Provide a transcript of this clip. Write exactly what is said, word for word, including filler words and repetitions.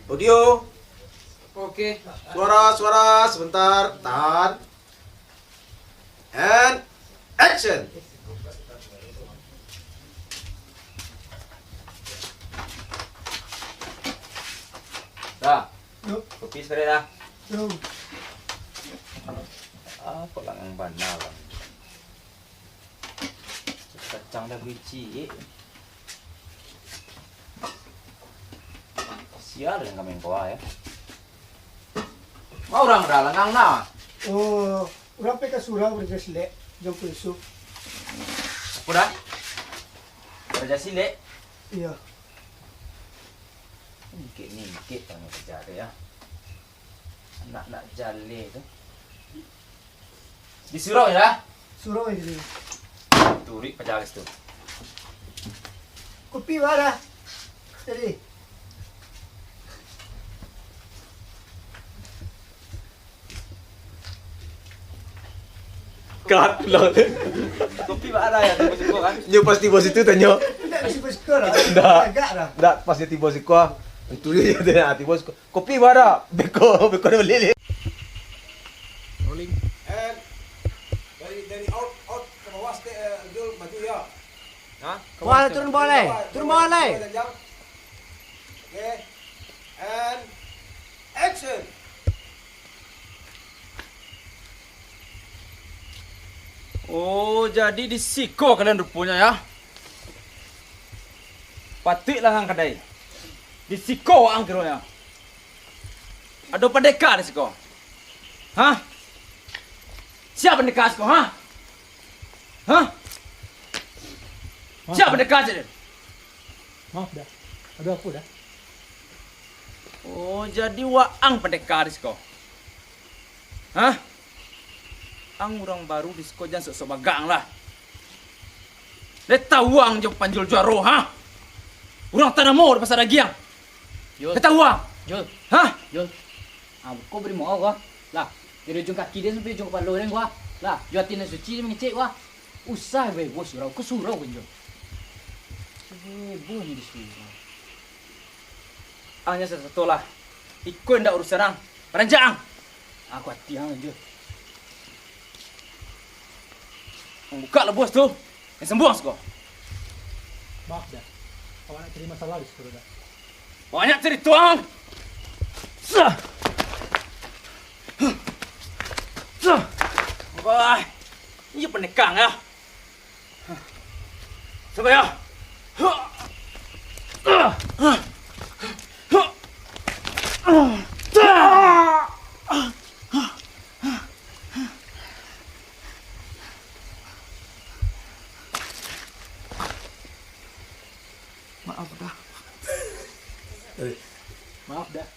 Audio. Oke. Suara, suara, sebentar, tahan. And action. Dah. Yo. Kopi sekali dah. Yo. Apo langang bana, Bang? Kacang dah biji. Sia dengan kami ko, yo. Ma urang dah langang nah. Oh, urang pai ka surau baraja silek, jam Yusuf. Apo dah? Baraja silek? Iyo. Mingkik-mingkik tanyo baraja tu, yo. Anak-anak jaleh tu. Di surau yo dah? Surau yo. Turuik paja ka situ. Kopi ba dah. Jadi. Kat lah. Kopi ba dah yo, tibo siko kan? Nyo pas tibo situ tanyo. Ndak di siko-siko lah. Ndak. Agak dah. Ndak, pas nyo tibo siko. Itu nyo tanya, tibo siko. Kopi ba dah? Beko, beko dah bali. Rolling. And dari, dari out, out ka bawah sikit, eh, Zul, maju yo. Hah? Bawah, turun bawah lai. Turun bawah lai. Bawah janjang. Oke. And action. Oh, jadi di siko kalian ruponyo, yo. Patuiklah ang kadai. Di siko waang kironyo. Ado pandeka di siko. Hah? Sia pandeka siko, hah? Hah? Sia pandeka siko? Maaf dah. Ado apo dah? Oh, jadi waang pandeka di siko. Hah? Ang urang baru di siko, jan sok-sok bagak ang lah. Lai tau ang jo panjual juaro, ha? Urang tanamo di Pasar Dagiang. Yo. Lai tau ang? Yo. Hah? Yo. Ah, ko bari mau ko. Lah, dari ujuang kaki den sampai ujuang kapalo den ko. Lah, jo ati nan suci den mangecek ko. Usah bae, bos, surau. Ko surau ko, jo. Heboh ni di surau. Ang jan sato-sato lah. Iko indak urusan ang. Paranjak ang. Aku ati ang, jo. Ang buka lah, bos, tu. Yang sambuang siko. Maaf, dah. Awak nak cari masalah di siko, dah. Banyak carito ang. Sah. Sah. Wah, iyo pandeka ang, yo. Sabar, yo. Maaf, dah. Maaf, dah.